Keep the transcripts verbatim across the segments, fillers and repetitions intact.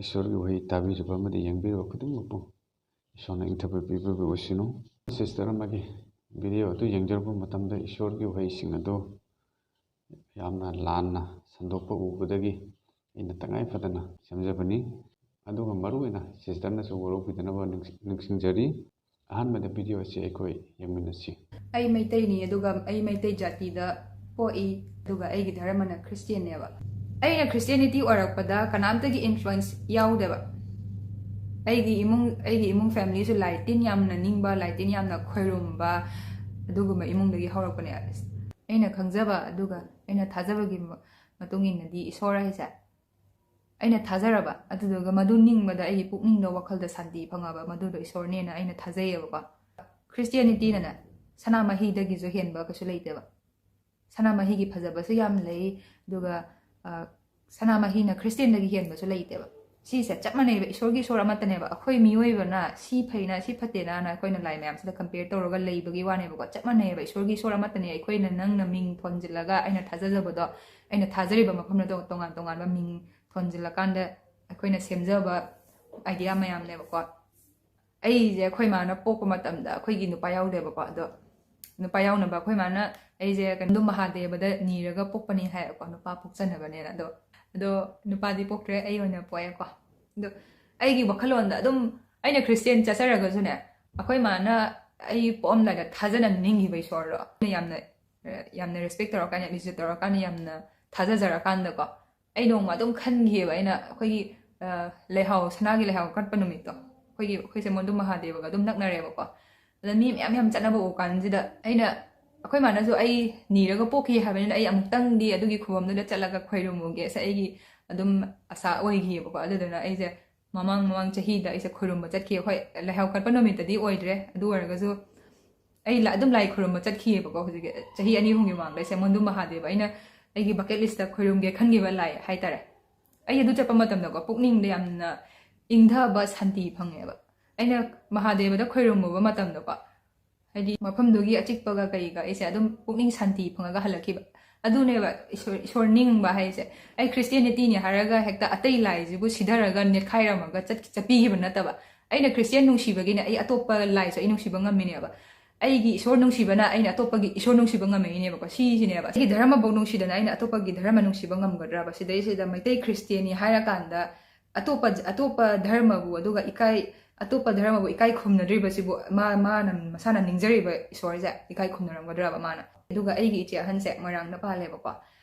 ꯏꯁꯣꯔꯒꯤ ꯋꯥꯍꯩ ꯇꯥꯕꯤꯔꯤꯕ ꯑꯃꯗꯤ ꯌꯦꯡꯕꯤꯔꯤꯕ ꯈꯨꯗꯤꯡꯃꯛꯄꯨ ꯏꯁꯣꯔꯅ ꯏꯪꯊꯕ ꯄꯤꯕꯤꯕ ꯑꯣꯏꯁꯅꯨ꯫ ꯁꯤꯁꯇꯔ ꯑꯃꯒꯤ ꯚꯤꯗꯤꯑꯣ ꯑꯗꯨ ꯌꯦꯡꯖꯔꯨꯕ ꯃꯇꯝꯗ ꯏꯁꯣꯔꯒꯤ ꯋꯥꯍꯩꯁꯤꯡ ꯑꯗꯨ ꯌꯥꯝꯅ ꯂꯥꯟꯅ ꯁꯟꯗꯣꯛꯄ ꯎꯕꯗꯒꯤ ꯑꯩꯅ ꯇꯉꯥꯏ ꯐꯗꯅ ꯁꯦꯝꯖꯕꯅꯤ꯫ ꯑꯗꯨꯒ ꯃꯔꯨꯑꯣꯏꯅ ꯁꯤꯁꯇꯔꯅꯁꯨ ꯋꯥꯔꯧꯕꯤꯗꯅꯕ ꯅꯤꯡꯁꯤꯡꯖꯔꯤ꯫ ꯑꯍꯥꯟꯕꯗ ꯚꯤꯗꯤꯑꯣ ꯑꯁꯤ ꯑꯩꯈꯣꯏ ꯌꯦꯡꯃꯤꯟꯅꯁꯤ꯫ ꯑꯩ ꯃꯩꯇꯩꯅꯤ, ꯑꯗꯨꯒ ꯑꯩ ꯃꯩꯇꯩ ꯖꯥꯇꯤꯗ ꯄꯣꯛꯏ, ꯑꯗꯨꯒ ꯑꯩꯒꯤ ꯙꯔꯃꯅ ꯈ꯭ꯔꯤꯁꯇꯤꯌꯟꯅꯦꯕ꯫ ꯑꯩꯅ ꯈ꯭ꯔꯤꯁꯇꯤꯌꯥꯅꯤꯇꯤ ꯑꯣꯏꯔꯛꯄꯗ ꯀꯅꯥꯝꯇꯒꯤ ꯏꯟꯐ꯭ꯂꯨꯋꯦꯟꯁ ꯌꯥꯎꯗꯦꯕ꯫ ꯑꯩꯒꯤ ꯏꯃꯨꯡ, ꯑꯩꯒꯤ ꯏꯃꯨꯡ ꯐꯦꯃꯤꯂꯤꯁꯨ ꯂꯥꯏ ꯇꯤꯟ ꯌꯥꯝꯅ ꯅꯤꯡꯕ, ꯂꯥꯏ ꯇꯤꯟ ꯌꯥꯝꯅ ꯈꯣꯏꯔꯨꯝꯕ, ꯑꯗꯨꯒꯨꯝꯕ ꯏꯃꯨꯡꯗꯒꯤ ꯍꯧꯔꯛꯄꯅꯦ꯫ ꯑꯩꯅ ꯈꯪꯖꯕ ꯑꯗꯨꯒ ꯑꯩꯅ ꯊꯥꯖꯕꯒꯤ ꯃ-, ꯃꯇꯨꯡ ꯏꯟꯅꯗꯤ ꯏꯁꯣꯔ ꯍꯥꯏꯁꯦ ꯑꯩꯅ ꯊꯥꯖꯔꯕ, ꯑꯗꯨꯗꯨꯒ ꯃꯗꯨ ꯅꯤꯡꯕꯗ ꯑꯩꯒꯤ ꯄꯨꯛꯅꯤꯡꯗ ꯋꯥꯈꯜꯗ ꯁꯥꯟꯇꯤ ꯐꯪꯉꯕ, ꯃꯗꯨꯗꯣ ꯏꯁꯣꯔꯅꯦꯅ ꯑꯩꯅ ꯊꯥꯖꯩꯌꯦꯕꯀꯣ꯫ ꯈ꯭ꯔꯤꯁꯇꯤꯌꯥꯅꯤꯇꯤꯅꯅꯦ ꯁꯅꯥꯃꯍꯤꯗꯒꯤꯁꯨ ꯍꯦꯟꯕ ꯀꯩꯁꯨ ꯂꯩꯇꯦꯕ꯫ ꯁꯅꯥꯃꯍꯤꯒꯤ ꯐꯖꯕꯁꯨ ꯌꯥꯝ ꯂꯩ, ꯑꯗꯨꯒ, ꯑ, ꯁꯅꯥꯃꯍꯤꯅ ꯈ꯭ꯔꯤꯁꯇꯤꯌꯥꯟꯗꯒꯤ ꯍꯦꯟꯕꯁꯨ ꯂꯩꯇꯦꯕ꯫ ꯁꯤꯁꯦ ꯆꯞ ꯃꯥꯟꯅꯩꯕ, ꯏꯁꯣꯔꯒꯤ ꯏꯁꯣꯔ ꯑꯃꯠꯇꯅꯦꯕ꯫ ꯑꯩꯈꯣꯏ ꯃꯤꯑꯣꯏꯕꯅ ꯁꯤ ꯐꯩꯅ, ꯁꯤ ꯐꯠꯇꯦꯅ ꯑꯩꯈꯣꯏꯅ ꯂꯥꯏ ꯃꯌꯥꯝꯁꯤꯗ ꯀꯝꯄꯤꯌꯔ ꯇꯧꯔꯒ ꯂꯩꯕꯒꯤ ꯋꯥꯅꯦꯕꯀꯣ꯫ ꯆꯞ ꯃꯥꯟꯅꯩꯕ, ꯏꯁꯣꯔꯒꯤ ꯏꯁꯣꯔ ꯑꯃꯠꯇꯅꯦ꯫ ꯑꯩꯈꯣꯏꯅ, ꯅꯪꯅ ꯃꯤꯡ ꯊꯣꯟꯖꯤꯜꯂꯒ ꯑꯩꯅ ꯊꯥꯖꯖꯕꯗꯣ, ꯑꯩꯅ ꯊꯥꯖꯔꯤꯕ ꯃꯐꯝꯗ ꯇꯣ-, ꯇꯣꯉꯥꯟ ꯇꯣꯉꯥꯟꯕ ꯃꯤꯡ ꯊꯣꯟꯖꯤꯜꯂꯀꯥꯟꯗ ꯑꯩꯈꯣꯏꯅ ꯁꯦꯝꯖꯕ ꯑꯥꯏꯗꯤꯌꯥ ꯃꯌꯥꯝꯅꯦꯕꯀꯣ꯫ ꯑꯩꯁꯦ ꯑꯩꯈꯣꯏ ꯃꯥꯅ ꯄꯣꯛꯄ ꯃꯇꯝꯗ ꯑꯩꯈꯣꯏꯒꯤ ꯅꯨꯄꯥ ꯌꯥꯎꯗꯦꯕꯀꯣ, ꯑꯗꯣ ꯅꯨꯄꯥ ꯌꯥꯎꯅꯕ ꯑꯩꯈꯣꯏ ꯃꯥꯅ ꯑꯩꯁꯦ ꯀꯩꯅꯣ ꯃꯍꯥꯗꯦꯕꯗ ꯅꯤꯔꯒ ꯄꯣꯛꯄꯅꯤ ꯍꯥꯏꯌꯦꯀꯣ, ꯅꯨꯄꯥ ꯄꯣꯛꯆꯅꯕꯅꯦꯅ꯫ ꯑꯗꯣ, ꯑꯗꯣ ꯅꯨꯄꯥꯗꯤ ꯄꯣꯛꯇ꯭ꯔꯦ, ꯑꯩ ꯑꯣꯏꯅ ꯄꯣꯛꯑꯦꯀꯣ꯫ ꯑꯗꯣ ꯑꯩꯒꯤ ꯋꯥꯈꯜꯂꯣꯟꯗ ꯑꯗꯨꯝ, ꯑꯩꯅ ꯈ꯭ꯔꯤꯁꯇꯤꯌꯥꯟ ꯆꯠꯆꯔꯒꯁꯨꯅꯦ, ꯑꯩꯈꯣꯏ ꯃꯥꯅ ꯑꯩ ꯄꯣꯛꯑꯝꯗꯥꯏꯗ ꯊꯥꯖꯅ ꯅꯤꯡꯈꯤꯕ ꯏꯁꯣꯔꯗꯣ, ꯑꯩꯅ ꯌꯥꯝꯅ, ꯌꯥꯝꯅ ꯔꯦꯁꯄꯦꯛ ꯇꯧꯔꯀꯥꯟꯗ, ꯏꯖꯠ ꯇꯧꯔꯀꯥꯟꯗ, ꯌꯥꯝꯅ ꯊꯥꯖꯖꯔꯀꯥꯟꯗꯀꯣ, ꯑꯩ ꯅꯣꯡꯃ ꯑꯗꯨꯝ ꯈꯟꯈꯤꯑꯕ꯫ ꯑꯩꯅ ꯑꯩꯈꯣꯏꯒꯤ, ꯑ, ꯂꯩꯍꯥꯎ, ꯁꯅꯥꯒꯤ ꯂꯩꯍꯥꯎ ꯀꯠꯄ ꯅꯨꯃꯤꯠꯇꯣ, ꯑꯩꯈꯣꯏꯒꯤ, ꯑꯩꯈꯣꯏꯁꯦ ꯃꯣꯟꯗꯨ ꯃꯍꯥꯗꯦꯕꯒ ꯑꯗꯨꯝ ꯅꯛꯅꯔꯦꯕꯀꯣ꯫ ꯑꯗ ꯃꯤ ꯃꯌꯥꯝ ꯌꯥꯝ ꯆꯠꯅꯕ ꯎ ꯀꯥꯟꯁꯤꯗ ꯑꯩꯅ, ꯑꯩꯈꯣꯏ ꯃꯥꯅꯁꯨ ꯑꯩ ꯅꯤꯔꯒ ꯄꯣꯛꯈꯤ ꯍꯥꯏꯕꯅꯤꯅ ꯑꯩ ꯑꯃꯨꯛꯇꯪꯗꯤ ꯑꯗꯨꯒꯤ ꯈꯨꯕꯝꯗꯨꯗ ꯆꯠꯂꯒ ꯈꯣꯏꯔꯨꯝꯃꯨꯒꯦꯁꯦ ꯑꯩꯒꯤ ꯑꯗꯨꯝ ꯑꯁꯥ ꯑꯣꯏꯈꯤꯑꯕꯀꯣ꯫ ꯑꯗꯨꯗꯨꯅ ꯑꯩꯁꯦ ꯃꯃꯥꯡ, ꯃꯃꯥꯡ ꯆꯍꯤꯗ ꯑꯩꯁꯦ ꯈꯣꯏꯔꯨꯝꯕ ꯆꯠꯈꯤ꯫ ꯍꯣꯏ, ꯂꯩꯍꯥꯎ ꯀꯠꯄ ꯅꯨꯃꯤꯠꯇꯗꯤ ꯑꯣꯏꯗ꯭ꯔꯦ, ꯑꯗꯨ ꯑꯣꯏꯔꯒꯁꯨ ꯑꯩ ꯂ-, ꯑꯗꯨꯝ ꯂꯥꯏ ꯈꯨꯔꯨꯝꯕ ꯆꯠꯈꯤꯑꯕꯀꯣ꯫ ꯍꯧꯖꯤꯛꯀꯤ ꯆꯍꯤ ꯑꯅꯤ ꯑꯍꯨꯝꯒꯤ ꯃꯃꯥꯡꯗ ꯑꯩꯁꯦ ꯃꯣꯟꯗꯨ ꯃꯍꯥꯗꯦꯕ, ꯑꯩꯅ ꯑꯩꯒꯤ ꯕꯀꯦꯠ ꯂꯤꯁꯇ ꯈꯣꯏꯔꯨꯝꯒꯦ ꯈꯟꯈꯤꯕ ꯂꯥꯏ ꯍꯥꯏꯇꯥꯔꯦ꯫ ꯑꯩ ꯑꯗꯨ ꯆꯠꯄ ꯃꯇꯝꯗꯀꯣ, ꯄꯨꯛꯅꯤꯡꯗ ꯌꯥꯝꯅ ꯏꯪꯊꯕ, ꯁꯥꯟꯇꯤ ꯐꯪꯉꯦꯕ꯫ ꯑꯩꯅ ꯃꯍꯥꯗꯦꯕꯗ ꯈꯣꯏꯔꯨꯝꯃꯨꯕ ꯃꯇꯝꯗꯀꯣ, ꯍꯥꯏꯗꯤ ꯃꯐꯝꯗꯨꯒꯤ ꯑꯆꯤꯛꯄꯒ ꯀꯩꯒ ꯑꯩꯁꯦ ꯑꯗꯨꯝ ꯄꯨꯛꯅꯤꯡ ꯁꯥꯟꯇꯤ ꯐꯪꯉꯒ ꯍꯜꯂꯛꯈꯤꯕ꯫ ꯑꯗꯨꯅꯦꯕ ꯏꯁꯣꯔ ꯏꯁꯣꯔ ꯅꯤꯡꯕ ꯍꯥꯏꯁꯦ꯫ ꯑꯩ ꯈ꯭ꯔꯤꯁꯇꯤꯌꯥꯅꯤꯇꯤꯅꯤ ꯍꯥꯏꯔꯒ ꯍꯦꯛꯇ ꯑꯇꯩ ꯂꯥꯏꯁꯤꯕꯨ ꯁꯤꯊꯔꯒ ꯅꯦꯠꯈꯥꯏꯔꯝꯃꯒ ꯆꯠ ꯆꯠꯄꯤꯈꯤꯕ ꯅꯠꯇꯕ꯫ ꯑꯩꯅ ꯈ꯭ꯔꯤꯁꯇꯤꯌꯥꯟ ꯅꯨꯡꯁꯤꯕꯒꯤꯅꯦ ꯑꯩ ꯑꯇꯣꯞꯄ ꯂꯥꯏꯁꯨ ꯑꯩ ꯅꯨꯡꯁꯤꯕ ꯉꯝꯃꯤꯅꯦꯕ꯫ ꯑꯩꯒꯤ ꯏꯁꯣꯔ ꯅꯨꯡꯁꯤꯕꯅ ꯑꯩꯅ ꯑꯇꯣꯞꯄꯒꯤ ꯏꯁꯣꯔ ꯅꯨꯡꯁꯤꯕ ꯉꯝꯃꯛꯏꯅꯦꯕꯀꯣ꯫ ꯁꯤꯁꯤꯅꯦꯕ, ꯑꯩꯒꯤ ꯙꯔꯃꯐꯧ ꯅꯨꯡꯁꯤꯗꯅ ꯑꯩꯅ ꯑꯇꯣꯞꯄꯒꯤ ꯙꯔꯃ ꯅꯨꯡꯁꯤꯕ ꯉꯝꯒꯗ꯭ꯔꯕ? ꯁꯤꯗꯩꯁꯤꯗ ꯃꯩꯇꯩ ꯈ꯭ꯔꯤꯁꯇꯤꯌꯥꯟꯅꯤ ꯍꯥꯏꯔꯀꯥꯟꯗ ꯑꯇꯣꯞꯄ ꯑꯇꯣꯞꯄ ꯙꯔꯃꯕꯨ ꯑꯗꯨꯒ ꯏꯀꯥꯏ ꯑꯇꯣꯞꯄ ꯙꯔꯃꯕꯨ ꯏꯀꯥꯏ ꯈꯨꯝꯅꯗ꯭ꯔꯤꯕꯁꯤꯕꯨ ꯃꯥ ꯃꯥꯅ ꯃꯁꯥꯅ ꯅꯤꯡꯖꯔꯤꯕ ꯏꯁꯣꯔꯁꯦ ꯏꯀꯥꯏ ꯈꯨꯝꯅꯔꯝꯒꯗ꯭ꯔꯕ ꯃꯥꯅ? ꯑꯗꯨꯒ ꯑꯩꯒꯤ ꯏꯆꯦ ꯑꯍꯟꯁꯦ ꯃꯣꯏꯔꯥꯡꯗ ꯄꯥꯜꯂꯦꯕꯀꯣ꯫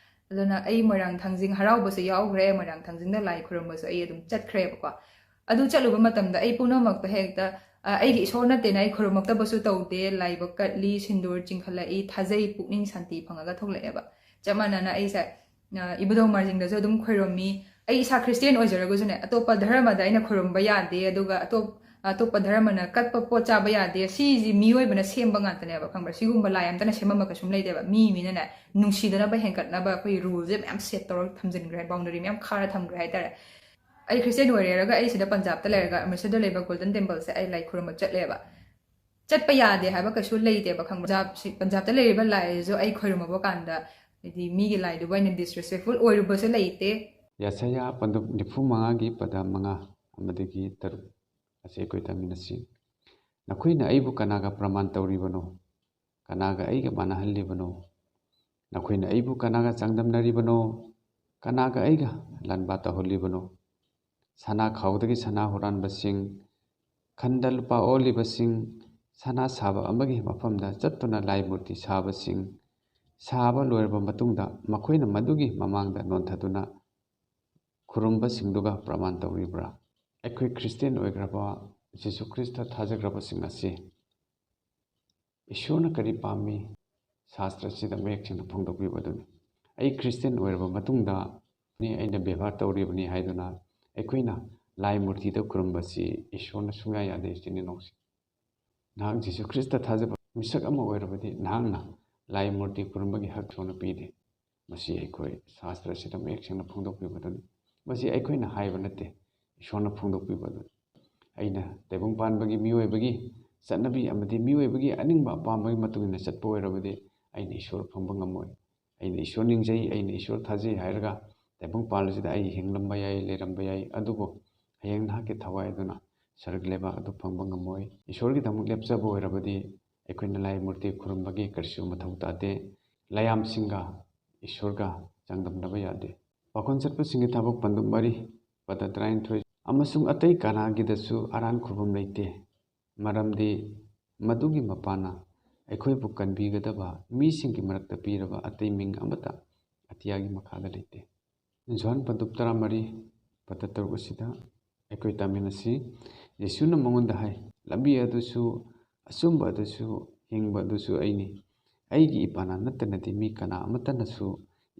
ꯑꯗꯨꯅ ꯑꯩ ꯃꯣꯏꯔꯥꯡ ꯊꯥꯡꯖꯤꯡ ꯍꯔꯥꯎꯕꯁꯨ ꯌꯥꯎꯈ꯭ꯔꯦ, ꯃꯣꯏꯔꯥꯡ ꯊꯥꯡꯖꯤꯡꯗ ꯂꯥꯏ ꯈꯨꯔꯨꯝꯕꯁꯨ ꯑꯩ ꯑꯗꯨꯝ ꯆꯠꯈ꯭ꯔꯦꯕꯀꯣ꯫ ꯑꯗꯨ ꯆꯠꯂꯨꯕ ꯃꯇꯝꯗ ꯑꯩ ꯄꯨꯝꯅꯃꯛꯇ ꯍꯦꯛꯇ, ꯑ, ꯑꯩꯒꯤ ꯏꯁꯣꯔ ꯅꯠꯇꯦꯅ ꯑꯩ ꯈꯨꯔꯨꯝꯃꯛꯇꯕꯁꯨ ꯇꯧꯗꯦ꯫ ꯂꯥꯏꯕꯛ ꯀꯠꯂꯤ, ꯁꯤꯟꯗꯨꯔ ꯆꯤꯡꯈꯠꯂꯛꯏ, ꯊꯥꯖꯩ, ꯄꯨꯛꯅꯤꯡ ꯁꯥꯟꯇꯤ ꯐꯪꯉꯒ ꯊꯣꯛꯂꯛꯑꯦꯕ꯫ ꯆꯞ ꯃꯥꯟꯅꯅ ꯑꯩꯁꯦ, ꯑ, ꯏꯕꯨꯙꯧ ꯃꯥꯔꯖꯤꯡꯗꯁꯨ ꯑꯗꯨꯝ ꯈꯣꯏꯔꯝꯃꯤ꯫ ꯑꯩ ꯏꯁꯥ ꯈ꯭ꯔꯤꯁꯇꯤꯌꯥꯟ ꯑꯣꯏꯖꯔꯒꯁꯨꯅꯦ, ꯑꯇꯣꯞꯄ ꯙꯔꯃꯗ ꯑꯩꯅ ꯈꯨꯔꯨꯝꯕ ꯌꯥꯗꯦ, ꯑꯗꯨꯒ ꯑꯇꯣꯞ-, ꯑꯇꯣꯞꯄ ꯙꯔꯃꯅ ꯀꯠꯄ ꯄꯣꯠ ꯆꯥꯕ ꯌꯥꯗꯦ, ꯁꯤꯁꯤ ꯃꯤꯑꯣꯏꯕꯅ ꯁꯦꯝꯕ ꯉꯥꯛꯇꯅꯦꯕ, ꯈꯪꯕ꯭ꯔꯥ? ꯁꯤꯒꯨꯝꯕ ꯂꯥꯏ ꯑꯝꯇꯅ ꯁꯦꯝꯃꯝꯕ ꯀꯩꯁꯨꯝ ꯂꯩꯇꯦꯕ꯫ ꯃꯤ ꯃꯤꯅꯅꯦ ꯅꯨꯡꯁꯤꯗꯅꯕ ꯍꯦꯟꯒꯠꯅꯕ ꯑꯩꯈꯣꯏ ꯔꯨꯜꯁꯦ ꯃꯌꯥꯝ ꯁꯦꯠ ꯇꯧꯔꯒ ꯊꯝꯖꯤꯟꯈ꯭ꯔꯦ, ꯕꯥꯎꯟꯗꯔꯤ ꯃꯌꯥꯝ ꯈꯥꯔ ꯊꯝꯈ꯭ꯔꯦ ꯍꯥꯏꯇꯥꯔꯦ꯫ ꯑꯩ ꯈ꯭ꯔꯤꯁꯇꯤꯌꯥꯟ ꯑꯣꯏꯔꯦꯔꯒ ꯑꯩ ꯁꯤꯗ ꯄꯟꯖꯥꯕꯇ ꯂꯩꯔꯒ ꯑꯃ꯭ꯔꯤꯠꯁꯔꯗ ꯂꯩꯕ ꯒꯣꯜꯗꯟ ꯇꯦꯝꯄꯜꯁꯦ ꯑꯩ ꯂꯥꯏ ꯈꯨꯔꯨꯝꯕ ꯆꯠꯂꯦꯕ꯫ ꯆꯠꯄ ꯌꯥꯗꯦ ꯍꯥꯏꯕ ꯀꯩꯁꯨ ꯂꯩꯇꯦꯕ, ꯈꯪꯕ꯭ꯔꯥ? ꯄꯟꯖꯥꯕꯁꯤ, ꯄꯟꯖꯥꯕꯇ ꯂꯩꯔꯤꯕ ꯂꯥꯏꯁꯤꯁꯨ ꯑꯩ ꯈꯣꯏꯔꯨꯝꯃꯕ ꯀꯥꯟꯗ ꯍꯥꯏꯗꯤ ꯃꯤꯒꯤ ꯂꯥꯏꯗꯨꯕꯨ ꯑꯩꯅ ꯗꯤꯁꯔꯦꯁꯄꯦꯛꯐꯨꯜ ꯑꯣꯏꯔꯨꯕꯁꯨ ꯂꯩꯇꯦ꯫ ꯌꯦꯁꯥꯌꯥ ꯄꯟꯗꯨꯞ ꯅꯤꯐꯨ ꯃꯉꯥꯒꯤ ꯄꯗ ꯃꯉꯥ ꯑꯃꯗꯒꯤ ꯇꯔꯨꯛ ꯑꯁꯤ ꯑꯩꯈꯣꯏ ꯇꯥꯃꯤꯟꯅꯁꯤ꯫ "ꯅꯈꯣꯏꯅ ꯑꯩꯕꯨ ꯀꯅꯥꯒ ꯄ꯭ꯔꯃꯥꯟ ꯇꯧꯔꯤꯕꯅꯣ? ꯀꯅꯥꯒ ꯑꯩꯒ ꯃꯥꯟꯅꯍꯜꯂꯤꯕꯅꯣ? ꯅꯈꯣꯏꯅ ꯑꯩꯕꯨ ꯀꯅꯥꯒ ꯆꯥꯡꯗꯝꯅꯔꯤꯕꯅꯣ? ꯀꯅꯥꯒ ꯑꯩꯒ ꯂꯥꯟꯕ ꯇꯧꯍꯜꯂꯤꯕꯅꯣ? ꯁꯅꯥ ꯈꯥꯎꯗꯒꯤ ꯁꯅꯥ ꯍꯨꯔꯥꯟꯕꯁꯤꯡ, ꯈꯟꯗ ꯂꯨꯄꯥ ꯑꯣꯜꯂꯤꯕꯁꯤꯡ, ꯁꯅꯥ ꯁꯥꯕ ꯑꯃꯒꯤ ꯃꯐꯝꯗ ꯆꯠꯇꯨꯅ ꯂꯥꯏ ꯃꯨꯔꯇꯤ ꯁꯥꯕꯁꯤꯡ, ꯁꯥꯕ ꯂꯣꯏꯔꯕ ꯃꯇꯨꯡꯗ ꯃꯈꯣꯏꯅ ꯃꯗꯨꯒꯤ ꯃꯃꯥꯡꯗ ꯅꯣꯟꯊꯗꯨꯅ ꯈꯨꯔꯨꯝꯕꯁꯤꯡꯗꯨꯒ ꯄ꯭ꯔꯃꯥꯟ ꯇꯧꯔꯤꯕ꯭ꯔꯥ?" ꯑꯩꯈꯣꯏ ꯈ꯭ꯔꯤꯁꯇꯤꯌꯥꯟ ꯑꯣꯏꯈ꯭ꯔꯕ, ꯖꯤꯁꯨ ꯈ꯭ꯔꯤꯁꯇ ꯊꯥꯖꯈ꯭ꯔꯕꯁꯤꯡ ꯑꯁꯤ ꯏꯁꯣꯔꯅ ꯀꯔꯤ ꯄꯥꯝꯃꯤ? ꯁꯥꯁꯇ꯭ꯔꯁꯤꯗ ꯃꯌꯦꯛ ꯁꯦꯡꯅ ꯐꯣꯡꯗꯣꯛꯄꯤꯕ ꯑꯗꯨꯅꯤ꯫ ꯑꯩ ꯈ꯭ꯔꯤꯁꯇꯤꯌꯥꯟ ꯑꯣꯏꯔꯕ ꯃꯇꯨꯡꯗ ꯅꯤ ꯑꯩꯅ ꯕꯦꯕꯥꯔ ꯇꯧꯔꯤꯕꯅꯤ ꯍꯥꯏꯗꯨꯅ ꯑꯩꯈꯣꯏꯅ ꯂꯥꯏ ꯃꯨꯔꯇꯤꯗ ꯈꯨꯔꯨꯝꯕꯁꯤ ꯏꯁꯣꯔꯅ ꯁꯨꯡꯌꯥ ꯌꯥꯗꯦ, ꯏꯆꯤꯟ ꯏꯅꯥꯎꯁꯤꯡ꯫ ꯅꯍꯥꯛ ꯖꯤꯁꯨ ꯈ꯭ꯔꯤꯁꯇ ꯊꯥꯖꯕ ꯃꯤꯁꯛ ꯑꯃ ꯑꯣꯏꯔꯕꯗꯤ ꯅꯍꯥꯛꯅ ꯂꯥꯏ ꯃꯨꯔꯇꯤ ꯈꯨꯔꯨꯝꯕꯒꯤ ꯍꯛ ꯏꯁꯣꯔꯅ ꯄꯤꯗꯦ꯫ ꯃꯁꯤ ꯑꯩꯈꯣꯏ ꯁꯥꯁꯇ꯭ꯔꯁꯤꯗ ꯃꯌꯦꯛ ꯁꯦꯡꯅ ꯐꯣꯡꯗꯣꯛꯄꯤꯕꯗꯨꯅꯤ꯫ ꯃꯁꯤ ꯑꯩꯈꯣꯏꯅ ꯍꯥꯏꯕ ꯅꯠꯇꯦ, ꯏꯁꯣꯔꯅ ꯐꯣꯡꯗꯣꯛꯄꯤꯕꯗꯨꯅꯤ꯫ ꯑꯩꯅ ꯇꯥꯏꯕꯪ ꯄꯥꯟꯕꯒꯤ ꯃꯤꯑꯣꯏꯕꯒꯤ ꯆꯠꯅꯕꯤ ꯑꯃꯗꯤ ꯃꯤꯑꯣꯏꯕꯒꯤ ꯑꯅꯤꯡꯕ ꯑꯄꯥꯝꯕꯒꯤ ꯃꯇꯨꯡ ꯏꯟꯅ ꯆꯠꯄ ꯑꯣꯏꯔꯕꯗꯤ ꯑꯩꯅ ꯏꯁꯣꯔ ꯐꯪꯕ ꯉꯝꯃꯣꯏ꯫ ꯑꯩꯅ ꯏꯁꯣꯔ ꯅꯤꯡꯖꯩ, ꯑꯩꯅ ꯏꯁꯣꯔ ꯊꯥꯖꯩ ꯍꯥꯏꯔꯒ ꯇꯥꯏꯕꯪꯄꯥꯜ ꯑꯁꯤꯗ ꯑꯩ ꯍꯤꯡꯂꯝꯕ ꯌꯥꯏ, ꯂꯩꯔꯝꯕ ꯌꯥꯏ, ꯑꯗꯨꯕꯨ ꯍꯌꯦꯡ ꯅꯍꯥꯛꯀꯤ ꯊꯋꯥꯏ ꯑꯗꯨꯅ ꯁꯔꯒ ꯂꯩꯕꯥꯛ ꯑꯗꯨ ꯐꯪꯕ ꯉꯝꯃꯣꯏ꯫ ꯏꯁꯣꯔꯒꯤꯗꯃꯛ ꯂꯦꯞꯆꯕ ꯑꯣꯏꯔꯕꯗꯤ ꯑꯩꯈꯣꯏꯅ ꯂꯥꯏ ꯃꯨꯔꯇꯤ ꯈꯨꯔꯨꯝꯕꯒꯤ ꯀꯔꯤꯁꯨ ꯃꯊꯧ ꯇꯥꯗꯦ꯫ ꯂꯥꯏꯌꯥꯝꯁꯤꯡꯒ ꯏꯁꯣꯔꯒ ꯆꯥꯡꯗꯝꯅꯕ ꯌꯥꯗꯦ꯫ ꯄꯥꯈꯣꯟ ꯆꯠꯄꯁꯤꯡꯒꯤ ꯊꯕꯛ ꯄꯟꯗꯨꯞ ꯃꯔꯤ, ꯄꯗ ꯇꯔꯥꯅꯤꯊꯣꯏ, "ꯑꯃꯁꯨꯡ ꯑꯇꯩ ꯀꯅꯥꯒꯤꯗꯁꯨ ꯑꯔꯥꯟ ꯈꯨꯕꯝ ꯂꯩꯇꯦ, ꯃꯔꯝꯗꯤ ꯃꯗꯨꯒꯤ ꯃꯄꯥꯅ ꯑꯩꯈꯣꯏꯕꯨ ꯀꯟꯕꯤꯒꯗꯕ ꯃꯤꯁꯤꯡꯒꯤ ꯃꯔꯛꯇ ꯄꯤꯔꯕ ꯑꯇꯩ ꯃꯤꯡ ꯑꯃꯠꯇ ꯑꯇꯤꯌꯥꯒꯤ ꯃꯈꯥꯗ ꯂꯩꯇꯦ"꯫ ꯖꯣꯍꯥꯟ ꯄꯟꯗꯨꯞ ꯇꯔꯥꯃꯔꯤ, ꯄꯗ ꯇꯔꯨꯛ ꯑꯁꯤꯗ ꯑꯩꯈꯣꯏ ꯇꯥꯃꯤꯟꯅꯁꯤ꯫ ꯌꯦꯁꯨꯅ ꯃꯉꯣꯟꯗ ꯍꯥꯏ, "ꯂꯝꯕꯤ ꯑꯗꯨꯁꯨ, ꯑꯆꯨꯝꯕ ꯑꯗꯨꯁꯨ, ꯍꯤꯡꯕ ꯑꯗꯨꯁꯨ ꯑꯩꯅꯤ꯫ ꯑꯩꯒꯤ ꯏꯄꯥꯅ ꯅꯠꯇꯅꯗꯤ ꯃꯤ ꯀꯅꯥ ꯑꯃꯠꯇꯅꯁꯨ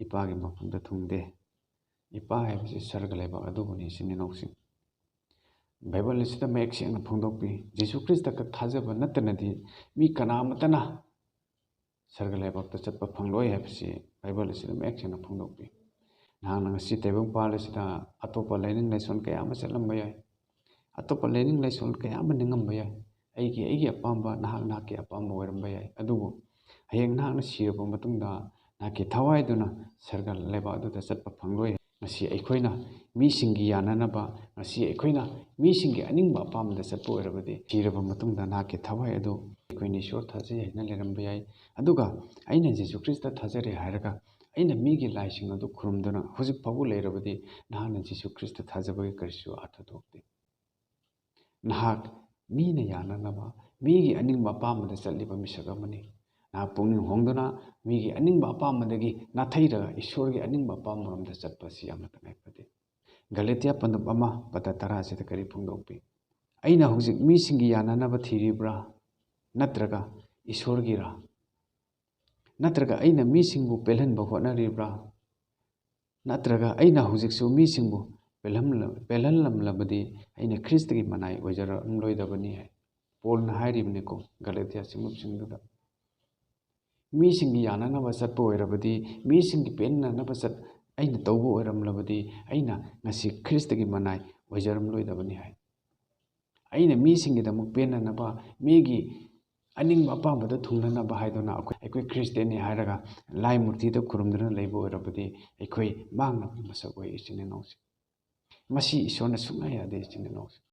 ꯏꯄꯥꯒꯤ ꯃꯐꯝꯗ ꯊꯨꯡꯗꯦ"꯫ ꯏꯄꯥ ꯍꯥꯏꯕꯁꯤ ꯁꯔꯒ ꯂꯩꯕꯥꯛ ꯑꯗꯨꯕꯨꯅꯤ, ꯏꯆꯤꯟ ꯏꯅꯥꯎꯁꯤꯡ꯫ ꯕꯥꯏꯕꯜ ꯑꯁꯤꯗ ꯃꯌꯦꯛ ꯁꯦꯡꯅ ꯐꯣꯡꯗꯣꯛꯄꯤ, ꯖꯤꯁꯨ ꯈ꯭ꯔꯤꯁꯇ ꯈꯛ ꯊꯥꯖꯕ ꯅꯠꯇꯅꯗꯤ ꯃꯤ ꯀꯅꯥ ꯑꯃꯠꯇꯅ ꯁꯔꯒ ꯂꯩꯕꯥꯛꯇ ꯆꯠꯄ ꯐꯪꯂꯣꯏ ꯍꯥꯏꯕꯁꯤ ꯕꯥꯏꯕꯜ ꯑꯁꯤꯗ ꯃꯌꯦꯛ ꯁꯦꯡꯅ ꯐꯣꯡꯗꯣꯛꯄꯤ꯫ ꯅꯍꯥꯛꯅ ꯉꯁꯤ ꯇꯥꯏꯕꯪꯄꯥꯜ ꯑꯁꯤꯗ ꯑꯇꯣꯞꯄ ꯂꯥꯏꯅꯤꯡ ꯂꯥꯏꯁꯣꯟ ꯀꯌꯥ ꯑꯃ ꯆꯠꯂꯝꯕ ꯌꯥꯏ, ꯑꯇꯣꯞꯄ ꯂꯥꯏꯅꯤꯡ ꯂꯥꯏꯁꯣꯟ ꯀꯌꯥ ꯑꯃ ꯅꯤꯡꯉꯝꯕ ꯌꯥꯏ꯫ ꯑꯩꯒꯤ, ꯑꯩꯒꯤ ꯑꯄꯥꯝꯕ, ꯅꯍꯥꯛ, ꯅꯍꯥꯛꯀꯤ ꯑꯄꯥꯝꯕ ꯑꯣꯏꯔꯝꯕ ꯌꯥꯏ꯫ ꯑꯗꯨꯕꯨ ꯍꯌꯦꯡ ꯅꯍꯥꯛꯅ ꯁꯤꯔꯕ ꯃꯇꯨꯡꯗ ꯅꯍꯥꯛꯀꯤ ꯊꯋꯥꯏꯗꯨꯅ ꯁꯔꯒ ꯂꯩꯕꯥꯛ ꯑꯗꯨꯗ ꯆꯠꯄ ꯐꯪꯂꯣꯏ꯫ ꯉꯁꯤ ꯑꯩꯈꯣꯏꯅ ꯃꯤꯁꯤꯡꯒꯤ ꯌꯥꯅꯅꯕ, ꯉꯁꯤ ꯑꯩꯈꯣꯏꯅ ꯃꯤꯁꯤꯡꯒꯤ ꯑꯅꯤꯡꯕ ꯑꯄꯥꯝꯕꯗ ꯆꯠꯄ ꯑꯣꯏꯔꯕꯗꯤ, ꯁꯤꯔꯕ ꯃꯇꯨꯡꯗ ꯅꯍꯥꯛꯀꯤ ꯊꯋꯥꯏ ꯑꯗꯨ ꯑꯩꯈꯣꯏꯅ ꯏꯁꯣꯔ ꯊꯥꯖꯩ ꯍꯥꯏꯅ ꯂꯩꯔꯝꯕ ꯌꯥꯏ꯫ ꯑꯗꯨꯒ ꯑꯩꯅ ꯖꯤꯁꯨ ꯈ꯭ꯔꯤꯁꯇ ꯊꯥꯖꯔꯦ ꯍꯥꯏꯔꯒ ꯑꯩꯅ ꯃꯤꯒꯤ ꯂꯥꯏꯁꯤꯡ ꯑꯗꯨ ꯈꯨꯔꯨꯝꯗꯨꯅ ꯍꯧꯖꯤꯛ ꯐꯥꯎꯕ ꯂꯩꯔꯕꯗꯤ, ꯅꯍꯥꯛꯅ ꯖꯤꯁꯨ ꯈ꯭ꯔꯤꯁꯇ ꯊꯥꯖꯕꯒꯤ ꯀꯔꯤꯁꯨ ꯑꯔꯊ ꯊꯣꯛꯇꯦ꯫ ꯅꯍꯥꯛ ꯃꯤꯅ ꯌꯥꯅꯅꯕ, ꯃꯤꯒꯤ ꯑꯅꯤꯡꯕ ꯑꯄꯥꯝꯕꯗ ꯆꯠꯂꯤꯕ ꯃꯤꯁꯛ ꯑꯃꯅꯤ꯫ ꯅꯍꯥꯛ ꯄꯨꯛꯅꯤꯡ ꯍꯣꯡꯗꯨꯅ ꯃꯤꯒꯤ ꯑꯅꯤꯡꯕ ꯑꯄꯥꯝꯕꯗꯒꯤ ꯅꯥꯊꯩꯔꯒ ꯏꯁꯣꯔꯒꯤ ꯑꯅꯤꯡꯕ ꯑꯄꯥꯝꯕꯔꯣꯝꯗ ꯆꯠꯄ ꯑꯁꯤ ꯌꯥꯝꯅ ꯇꯉꯥꯏ ꯐꯗꯦ꯫ ꯒꯂꯦꯇꯤꯌꯥ ꯄꯟꯗꯨꯞ ꯑꯃ, ꯄꯗ ꯇꯔꯥ ꯑꯁꯤꯗ ꯀꯔꯤ ꯐꯣꯡꯗꯣꯛꯄꯤ? "ꯑꯩꯅ ꯍꯧꯖꯤꯛ ꯃꯤꯁꯤꯡꯒꯤ ꯌꯥꯅꯅꯕ ꯊꯤꯔꯤꯕ꯭ꯔꯥ, ꯅꯠꯇ꯭ꯔꯒ ꯏꯁꯣꯔꯒꯤꯔꯥ? ꯅꯠꯇ꯭ꯔꯒ ꯑꯩꯅ ꯃꯤꯁꯤꯡꯕꯨ ꯄꯦꯜꯍꯟꯕ ꯍꯣꯠꯅꯔꯤꯕ꯭ꯔꯥ? ꯅꯠꯇ꯭ꯔꯒ ꯑꯩꯅ ꯍꯧꯖꯤꯛꯁꯨ ꯃꯤꯁꯤꯡꯕꯨ ꯄꯦꯜꯍꯟꯂ-, ꯄꯦꯜꯍꯜꯂꯝꯂꯕꯗꯤ ꯑꯩꯅ ꯈ꯭ꯔꯤꯁꯇꯒꯤ ꯃꯅꯥꯏ ꯑꯣꯏꯖꯔꯝꯂꯣꯏꯗꯕꯅꯤ" ꯍꯥꯏ꯫ ꯄꯣꯜꯅ ꯍꯥꯏꯔꯤꯕꯅꯤꯀꯣ, ꯒꯂꯦꯇꯤꯌꯥ ꯁꯤꯡꯂꯨꯞꯁꯤꯡꯗꯨꯗ꯫ ꯃꯤꯁꯤꯡꯒꯤ ꯌꯥꯅꯅꯕ ꯆꯠꯄ ꯑꯣꯏꯔꯕꯗꯤ, ꯃꯤꯁꯤꯡꯒꯤ ꯄꯦꯟꯅꯅꯕ ꯆꯠ-, ꯑꯩꯅ ꯇꯧꯕ ꯑꯣꯏꯔꯝꯂꯕꯗꯤ, ꯑꯩꯅ ꯉꯁꯤ ꯈ꯭ꯔꯤꯁꯇꯒꯤ ꯃꯅꯥꯏ ꯑꯣꯏꯖꯔꯝꯂꯣꯏꯗꯕꯅꯤ ꯍꯥꯏ꯫ ꯑꯩꯅ ꯃꯤꯁꯤꯡꯒꯤꯗꯃꯛ ꯄꯦꯟꯅꯅꯕ, ꯃꯤꯒꯤ ꯑꯅꯤꯡꯕ ꯑꯄꯥꯝꯕꯗ ꯊꯨꯡꯅꯅꯕ ꯍꯥꯏꯗꯨꯅ ꯑꯩꯈꯣꯏ ꯑꯩꯈꯣꯏ ꯈ꯭ꯔꯤꯁꯇꯤꯌꯥꯟꯅꯤ ꯍꯥꯏꯔꯒ ꯂꯥꯏ ꯃꯨꯔꯇꯤꯗ ꯈꯨꯔꯨꯝꯗꯨꯅ ꯂꯩꯕ ꯑꯣꯏꯔꯕꯗꯤ ꯑꯩꯈꯣꯏ ꯃꯥꯡꯅꯕ ꯃꯁꯛ ꯑꯣꯏ, ꯏꯆꯤꯟ ꯏꯅꯥꯎꯁꯤꯡ꯫ ꯃꯁꯤ ꯏꯁꯣꯔꯅ ꯁꯨꯡꯌꯥ ꯌꯥꯗꯦ, ꯏꯆꯤꯟ ꯏꯅꯥꯎꯁꯤꯡ꯫